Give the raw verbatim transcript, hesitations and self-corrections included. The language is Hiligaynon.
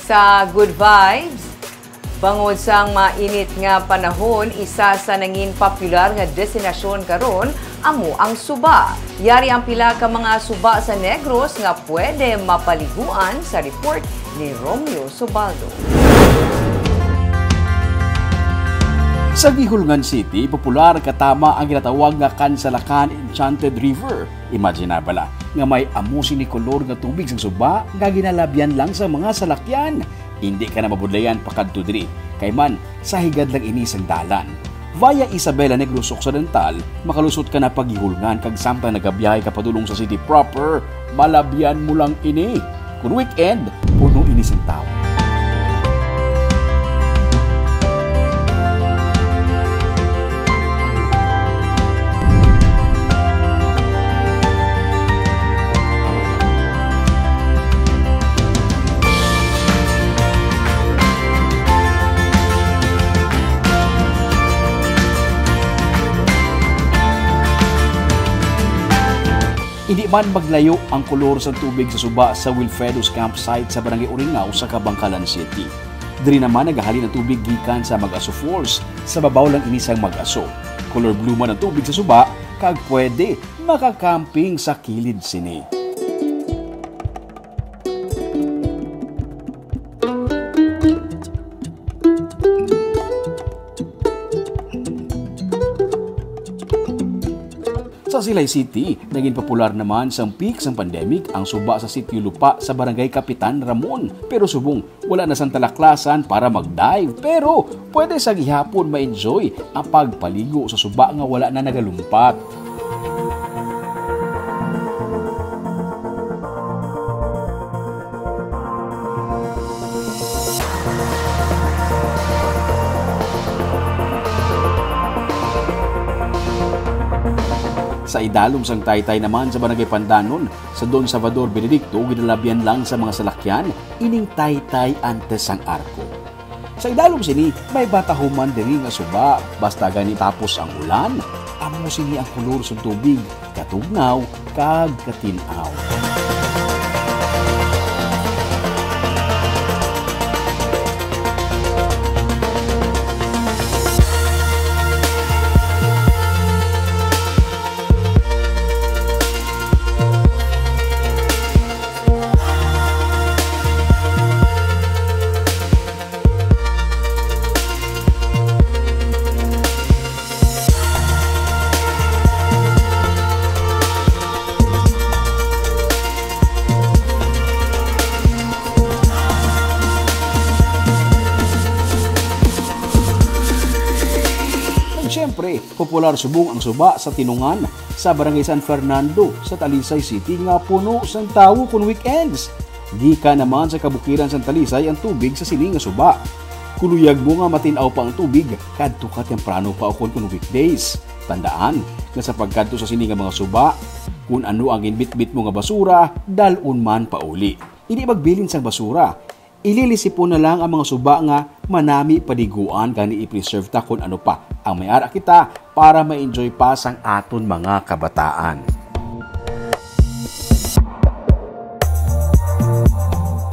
Sa good vibes, bangod sang mainit nga panahon, isa sa nangin popular nga destinasyon karon amo ang Suba. Yari ang pila ka mga suba sa Negros nga pwede mapaliguan sa report ni Romeo Subaldo. Sa Guihulngan City, popular katama ang ginatawag nga Kansalakan Enchanted River. Imagine na bala nga may amo sini kolor nga tubig sang suba nga ginalabyan lang sa mga salakyan. Hindi ka na mabudlayan pakadto diri, kay man sa higad lang ini sang dalan. Via Isabela, Negros Occidental, makalusot ka na pa Guihulngan, kag samtang nagabiyahe ka padulong sa city proper, malabyan mo lang ini. Kun weekend, puno ini sing tawo. Hindi man maglayo ang kolor sang tubig sa suba sa Wilfredo's Campsite sa Barangay Uringao sa Kabankalan City. Diri naman nagahalin ang tubig gikan sa Mag-aso Falls. Sa babaw lang ini sang Mag-aso. Color blue man ang tubig sa suba, kag pwede makakamping sa kilid sini. Sa Silay City, naging popular naman sang peak sang pandemic ang suba sa Sitio Lupa sa Barangay Kapitan Ramon. Pero subong wala na sang talaklasan para mag-dive, pero pwede sa gihapon ma-enjoy ang pagpaligo sa suba nga wala na nagalumpat. Sa idalom sang taytay naman sa Barangay Pandanon, sa Don Salvador Benedicto, ginalabyan lang sa mga salakyan ining taytay antes sang arko. Sa idalom sini, may batahuman diri nga suba, basta gani tapos ang ulan, amo sini ang kulor sa tubig, katugnaw, kag katin-aw. At syempre, popular subong ang suba sa Tinungan sa Barangay San Fernando sa Talisay City nga puno sang tawo kon weekends. Gikan naman sa kabukiran sang Talisay ang tubig sa sini nga suba. Kuluyag mo nga matin-aw pa ang tubig kadto ka temprano pa ukon kon weekdays. Tandaan nga sa pagkadto sa sini nga mga suba, kun ano ang inbitbit mo nga basura, dal-on man pauli. Hindi magbilin sang basura. Ililisipon na lang ang mga suba nga manami paliguan, gani i-preserve ta kun ano pa ang may ara kita para ma-enjoy pa sang aton mga kabataan.